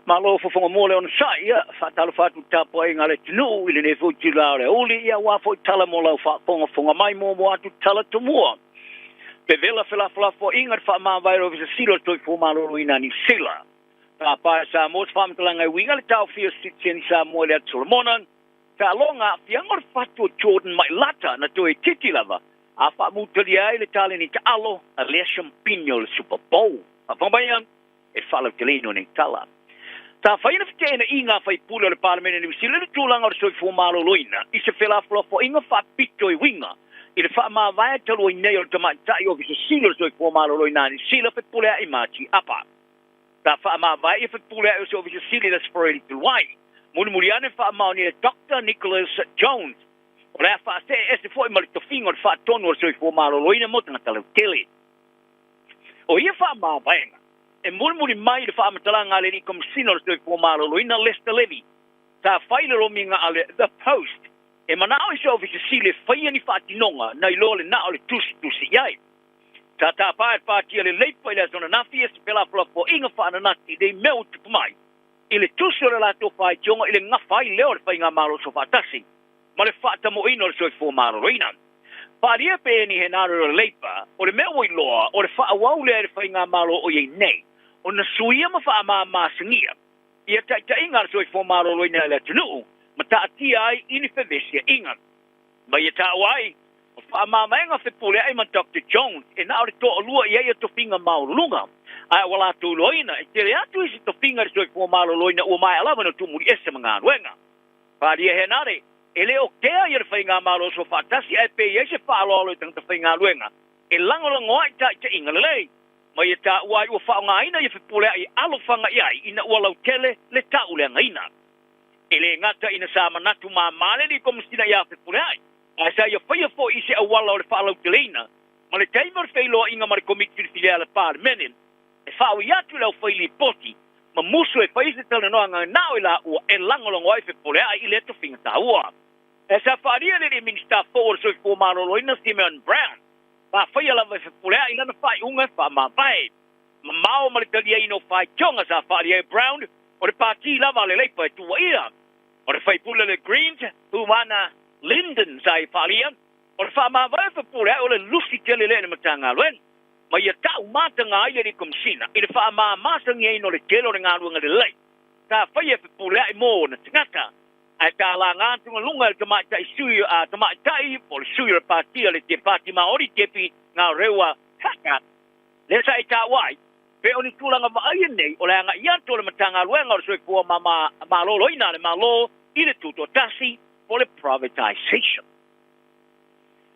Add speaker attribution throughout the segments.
Speaker 1: Malo fofoga mua le onosai, ia, faatalofa atu i le tapuaiga a le atunuu i lenei foi itula o le aoauli, ia aua foi tala mo lau faafogafoga mai. Muamua atu tala tomua. Pevela felafolafoaiga i le faamavae o le Ofisa Sili o le Soifua Maloloina a Niu Sila. Tapa e Samoa se faamatalaga e uiga i le taofia o sitiseni Samoa i le Atu Solomona. Taaloga aafiaga o le fatu o Jordan Mailata na toe itiiti lava a faamutalia ai le taleni taalo a lea siampini o le Super Bowl. Faafofoga mai e faalauteleina o nei tala. Sa fai le feteenaiga a faipule o le Palemene Niu Sila i le tulaga o le soifua maloloina i se felafolafoaiga faapito e uiga i le faamavae talu ai nei o le tamaitai Ofisa Sili o le Soifua Maloloina a Niu Sila Fepuleai Margie Apa. Sa faamavae ia Fepuleai o se Ofisa Sili i le Aso Faraile talu ai. Mulimuli ane faamaonia e Doctor Nicholas Jones o le a faasee ese foi ma le tofiga o le Faatonu o le Soifua Maloloina mo tagata lautele. O ia faamavaega, e mulimuli mai i le faamatalaga a le Alii Komesina o le Soifua Maloloina Lester Levy, sa fai i le lomiga a le The Post, e manao i se Ofisa Sili e faia ni faatinoga nai lo le na o le tusitusi i ai. Sa tapa e le Pati a le Leipa i le aso ananafi ia se felafolafoaiga faananati i nei mea ua tupu mai i le tusi o le latou faitioga i le gafa ai lea o le Faigamalo Soofaatasi ma le faatamoina o le soifua maloloina. Faaalia pe ni henare o le Leipa, o le mea ua iloa, o le faaauau lea e le Faigamalo o i ai nei, ona suia ma faamamasagia ia taitaiga a le soifua maloloina i le atunuu ma taatia ai i ni fevesiaiga. Ma ia taua ai, o faamamaega fepuleai ma Doctor Jones e na o le toalua i ai ia tofiga maualuluga, ae ua latou iloaina e tele atu isi tofiga i le soifua maloloina ua maea lava ona tuumuli ese ma galuega. Faaalia Henare, e le o kea ia le Faigamalo Soofaatasi ae pe i ai se faaaloalo i tagata faigaluega e lagolago ai taitaiga lelei. Ma ia taua ai ua faaaogaina ia fepuleai e alofaga i ai ina ua lautele le tauleagaina. E le gata ina sa manatu māmā le Alii Komesina iā Fepuleai, ae sa ia faia foi i se auala o le faalauteleina ma le taimi o le feiloaiga ma le Komiti Filifilia a le Palemene e faaui atu i le aufai lipoti ma musu e fai se talanoaga na o i laua e lagolago ai Fepuleai i lea tofiga taua. Ae sa faaalia le Alii Minisita fou o le Soifua Maloloina Simeon Brown, sa faia lava e Fepuleai lana faaiuga e faamavae. Mamao ma le taliaina o faitioga sa faaalia e Brown, o le pati lava a le Leipa e tuuaia. O le faipule o le Greens, Humana Lyndon sa i faaalia, o le faamavae o Fepuleai o le lusi tele lea i le Matagaluega. Ma ia tau mataga ai le Alii Komesina i le faamamasagiaina o le tele o le galuega lelei sa faia e Fepuleai mo ona tagata. Ae sa laga atugaluga e le tamaitai sui a tamaitai po o le sui o le pati a le Te Pati Maori Debbie Ngarewa Tucker, lea sa e taua ai, pe o ni tulaga vaaia nei o le agai atu o le Matagaluega o le Soifua Maloloina a le Malo i le Tutoatasi po o le privatisation.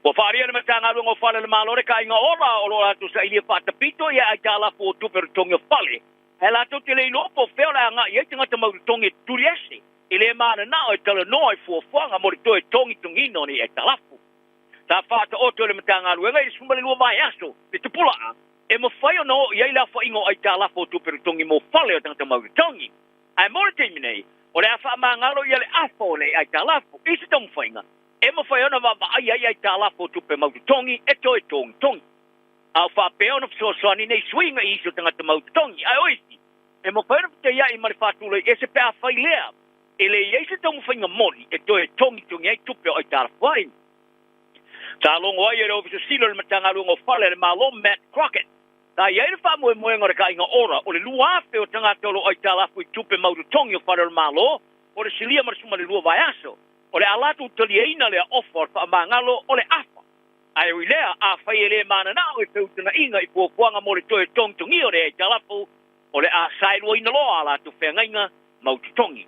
Speaker 1: Ua faaalia e le Matagaluega o Fale a le Malo le kaaiga ola o lo o latou sailia faatapito i aitalafu o tupe o totogi o fale, ae latou te le iloa po o fea o le a agai i ai tagata mau totogi e tutuli ese i le mananao e talanoa i fuafuaga mo le toe togitogiina o nei aitalafu. Sa faataoto e le Matagaluega i le 12 vaiaso le tupulaga e mafai ona oo i ai le aofaiga o aitalafu o tupe totogi mo fale o tagata mau totogi. Ae mo le taimi nei, o le a faamagalo ia le afa o nei aitalafu i se taumafaiga e mafai ona vaavaai ai aitalafu o tupe mau totogi e toe togitogi. A o faapea ona fesoasoani nei suiga i isi o tagata mau totogi, ae o isi, e mafai ona fetaiai ma le faatulai ese pe a fai lea e le i ai se taumafaiga moni e toe togitogi ai tupe o aitalafu ai. Sa logo ai e le Ofisa Sili o le Matagaluega o Fale a le Malo Matt Crockett, sa i ai le faamoemoega o le kaaiga ora o le 2,000 o tagata o lo o aitalafu i tupe mau totogi o fale o le Malo o le silia ma le 12 vaiaso. O le a latou taliaina lea ofa o le faamagalo o le afa. Ae ui lea, afai e le mananao i feutanaiga i fuafuaga mo le toe togitogia o le aitalafu, o le a saeluaina loa a latou feagaiga mau totogi.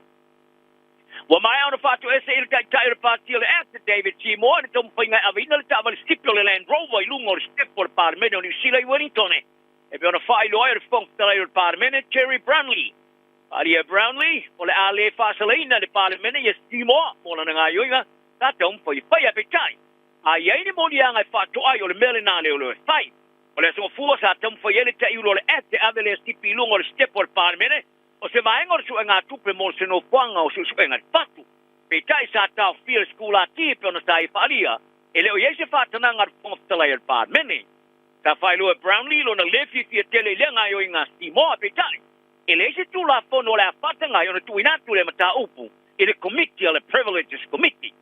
Speaker 1: Ua maea ona faatoese i le taitai o le pati o le Act, David Seymour, i le taumafaiga e aveina le taavale sipi o le Land Rover i luga o le sitepu o le Palemene o Niu Sila i Wellingtone, e pei ona faailoa ai e le Fofoga Fetalai o le Palemene, Gerry Brownlee. Faaalia e Brownlee, o le a le faasalaina e le Palemene ia Seymour mo lana gaoioiga sa taumafai e fai. Ae peitai, a i ai ni moliaga e faatoa ai, o le mea lena a leoleo e fai. O le aso Gafua sa taumafai ai le taiulu o le Act e ave lea sipi i luga o le sitepu o le Palemene, o se vaega o le suegatupe mo se nofoaga o suesuega i le fatu. Peitai sa taofia le sikulati e pei ona sa ia faaalia, e le o i ai se faatanaga a le Fofoga Fetalai o le Palemene. Sa faailoa e Brownlee lona le fiafia tele i lea gaoioiga a Seymour, peitai, E leai se Tulafono o le a faataga ai ona tuuina atu lea mataupu i le Komiti a le Privileges Committee,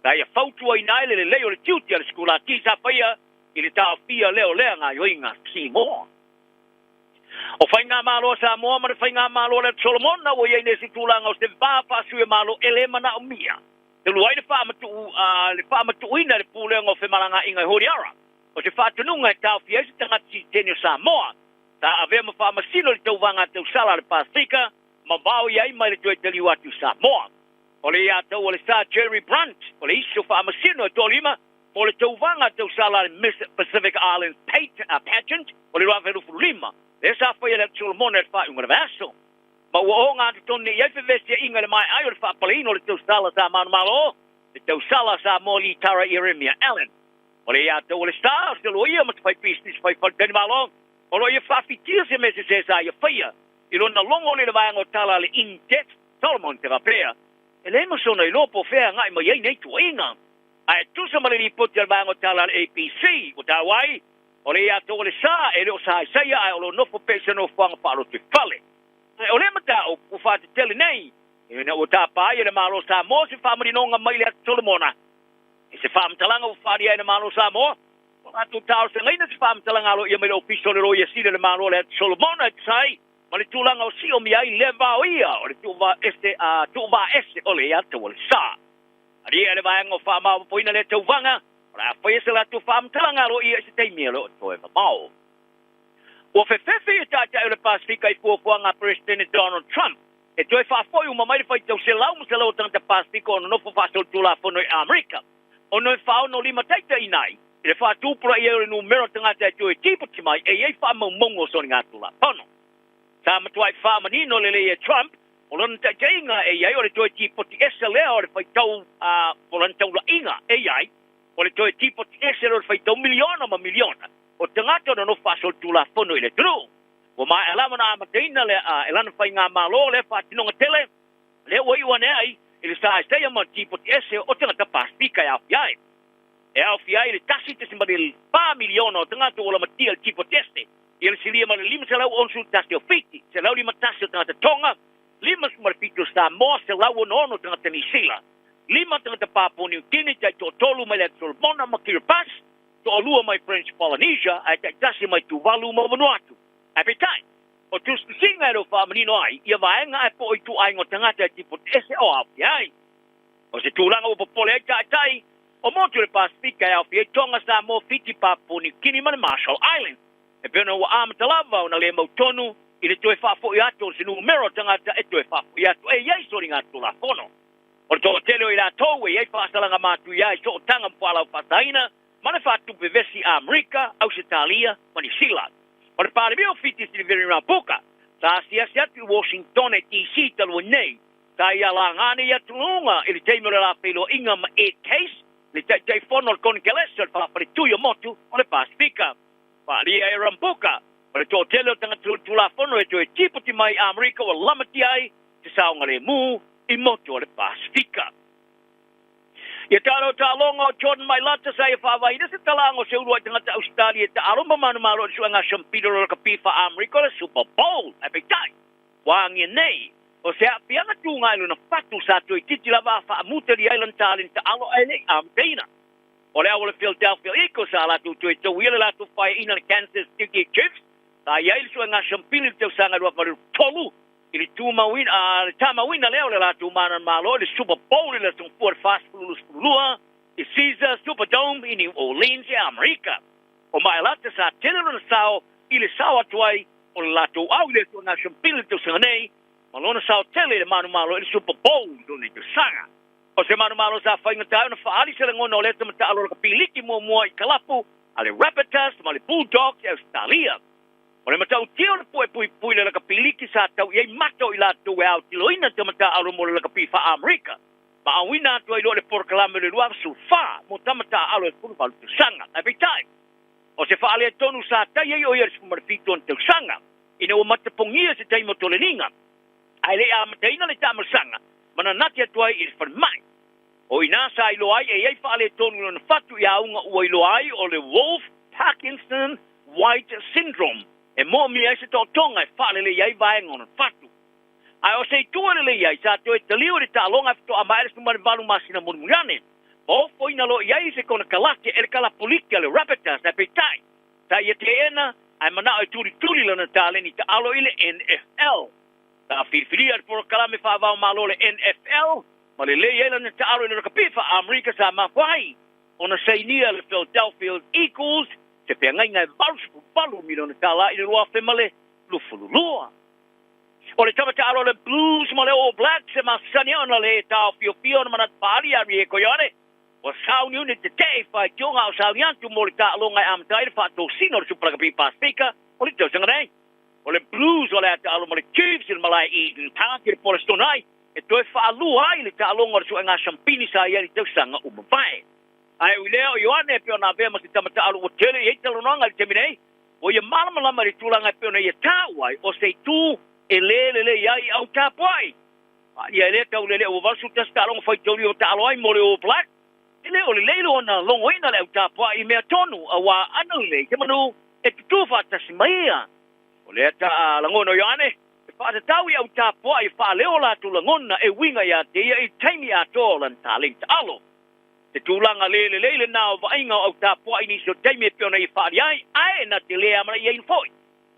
Speaker 1: sa ia fautuaina ai le lelei o le tiute a le sikulati sa faia i le taofia lea o lea gaoioiga. See more. O Faigamalo a Samoa ma le Faigamalo a le Atu Solomona ua i ai nei se tulaga o se va faasui-o-Malo e le manaomia talu ai le faamatuuina e le Pulega o Femalagaaiga e Honiara o se faatonuga e taofia ai se tagata sitiseni o Samoa sa avea ma faamasino i le tauvaga tausala a le Pasefika ma vaoia ai mai le toe taliu atu i Samoa. O le ia tau o le Sir Jerry Brunt o le isi o faamasino e toalima mo le tauvaga tausala a le Miss Pacific Islands Pageant o le 2025, lea sa faia i le Atu Solomona i le faaiuga o le vaiaso. Ma ua ogatotonu nei i ai fevesiaiga i le maea ai o le faapaleina o le tausala sa manumalo, le tausala a Samoa Litara Ieremia Allen. O le ia tau o le Star, o se loia ma se faipisinisi fai faletalimalo, o lo o ia faafitia se mea sese sa ia faia i lona logo i le vaega o tala a le In-Depth Solomon te faapea, E leai ma sona iloa po o fea e agai mai ai nei tuuaiga. Ae tusa ma le lipoti a le vaega o tala a le ABC, ua taua ai, o le ia tau o le sa e le o saesaia ae o lo o nofo pea i se nofoaga faalotoifale. Ae o lea mataupu ua faatetele nei, ina ua tapa ai e le Malo o Samoa se faamaninoga mai le Atu Solomona i se faamatalaga ua faaalia ai le Malo o Samoa, ua latou talosagaina se faamatalaga aloaia mai le Ofisa o le Loia Sili o le Malo o le Atu Solomona e tusa ai ma le tulaga o siomia ai le vaoia o le tuuvaese o le ia tau o le sa. Alia e le vaega o faamaopoopoina lea tauvaga, o le a faia se latou faamatalaga aloaia i se taimi e le o toe mamao. Ua fefefe ia taitai o le Pasefika i fuafuaga a Peresetene Donald Trump e toe faafoi uma mai le faitau selau ma selau o tagata Pasefika o nonofo faasolitulafono i Amerika ona e faaonolimataitaiina ai i le faatupulaia ai o le numera o tagata e toe tipoti mai e i ai faamaumauga o soligatulafono. Sa matuai faamanino lelei e Trump o lona taitaiga e i ai o le toe tipoti ese lea o le faitau o lana taulaiga e i ai o le toe tipoti ese lea o le faitau miliona ma miliona o tagata o nonofo faasolitulafono i le atunuu. Ua maea lava ona amataina le e lana faigamalo lea faatinoga tele, lea ua iu ane ai i le saesaia ma le tipoti ese o tagata Pasefika e aofia ai. E aofia ai le 1.4 miliona o tagata ua lamatia i le tipoti ese, ia le silia ma le 561 o Fiti, 151 o tagata Tonga, 57 o Samoa, 166 tagata Nisila, 5 tagata Papua New Guinea, taitoatolu mai le Atu Solomona ma Kiribati, toalua mai French Polynesia ae taitasi mai Tuvalu ma Vanuatu. Ae peitai, o tusitusiga e le o faamanino ai ia vaega ae po o ituaiga o tagata e tipoti ese o aofia ai. O se tulaga ua popole ai taitai o motu o le Pasefika e aofia ai Tonga, Samoa, Fiti, Papua New Guinea ma le Marshall Islands. E pei ona ua amata lava ona le mautonu i le toe faafoi atu o se numera o tagata e toe faafoi atu e i ai soligatulafono. O le toatele o i latou e i ai faasalaga matuia i sootaga ma fualaau faasaina ma le faatupe vesi a Amerika, Ausetalia ma Niu Sila. O le Palemia o Fiti Sitiveni Rabuka sa asiasi atu i Washingtone DC talu ai nei, sa ia laga nei atugaluga i le taimi o le la feiloaiga ma Ed Case, le Taitaifono o le Konekelese o le Faafaletui o Motu o le Pasefika. Faaalia e Rabuka, o le toatele o tagata tulafono e toe tipoti mai i Amerika ua lamatia ai se saogalemu i motu o le Pasefika. Ia talo taaloga o Jordan Mailata sa ia faavaeina se talaaga o se uluai tagata Ausetalia e taalo ma manumalo i le suega Shampino o le lakapi faa-Amerika o le Super Bowl. Ae peitai, ua agia nei o se aafiaga tuga i lona fatu sa toeitiiti lava a faamutalia ai lana taleni taalo ae le i amataina. O le au o le Philadelphia Eagles sa latou toe tauia le latou faeaina i le Kansas City Chiefs sa i ai le suega Shampino i le tausaga 2023 I le tumauina, a le tamauina lea o le latou mananmalo i le Super Bowl i le Aso Gafua le 40 22 i Caesars Superdome i New Orleans i Amerika. O Maelata sa tele lona sao i le sao atu ai o le latou au i le Atua National i le tausaga nei, ma lona sao tele i le manumalo i le Super Bowl i lona tausaga. O se manumalo sa faigata ai ona faaali se lagona o lea tamataalo lakapiliki muamua i kalapu a le Rabbitohs ma le Bulldogs i Ausetalia. O le matautia o le poe puipui le lakapiliki sa tau i ai mata o i latou e aotiloina te mataaalo mo le lakapi faa-Amerika, ma auina atu ai loa le porokalame o le 24 mo tama taaalo e 18 tausaga. Ae peitai, o se faaletonu sa tai ai o ia i le 17 ona tausaga, ina ua matapogia se taimi o toleniga, ae le i amataina le taamalasaga ma nanati atu ai i le falemai. O i ina sa iloa ai e i ai faaletonu i lona fatu i auga ua iloa ai o le Wolff-Parkinson White Syndrome. E moomia ai se to'otoga e fa'alelei ai vaega ona fatu. Ae o se itu e lelei ai sa toe taliu i le ta'aloga e fato'a ma'e le 18 masina mulimuli ane. Ma ofoina loa i ai se konekalate e le kalapuliki a le Rabbitohs, ae peita'i, sa ia te'ena ae mana'o e tulituli lana taleni ta'alo i le NFL. Sa filifilia le polokalame fa'avaomalo le NFL ma lelei ai lana ta'alo i le rakapi fa'aAmerika sa mafua ai ona sainia le Philadelphia Eagles se feagaiga e 88 miliona tālā i le 2022. O le tama ta'alo le Blues ma le All Blacks e masani ona le taofiofia ona manatu fa'aali Ari e Koione ua sauniuni tete'e i faitioga a o sauni atu mo le ta'aloga e amata ai le fa'atosina o le Super Rugby Pasifika o le tausaga nei. O le Blues o le a ta'alo ma le Chiefs i le malae Eden Park i le po o le Aso Toonai e toe fa'alua ai le ta'aloga o le su'ega sampini sa i ai le tausaga ua mavae. Ae ui lea o Ioane e pei ona avea ma se tama ta'alo ua tele i ai talanoaga i le taimi nei, ua ia malamalama i le tulaga e pei ona ia tāua ai o se itu e lē lelei ai au tapua'i. Ia e lē taulele'e ua 81 ta'aloga faitauli o ta'alo ai mo le All Blacks. E lē o lelei lona logoina le au tapua'i i mea tonu, auā ana lelei se manu e tutū fa'atasi ma ia. O lea ta'a lagona o Ioane e fa'atatau i au tapua'i e fa'aleo latou lagona e uiga iā te ia i taimi atoa o lana taleni ta'alo. Se tulaga lē lelei lenā o va'aiga o au tapua'i i nisi o taimi e pei ona ia fa'aali ai, ae na te lē amana'iaina fo'i,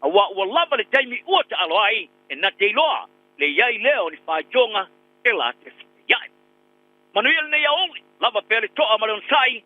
Speaker 1: auā ua lava le taimi ua ta'alo ai e na te iloa le i ai lea o ni faitioga e la te fete'ia'i. Manuia lenei aoauli, lava pea le to'a ma le onosa'i.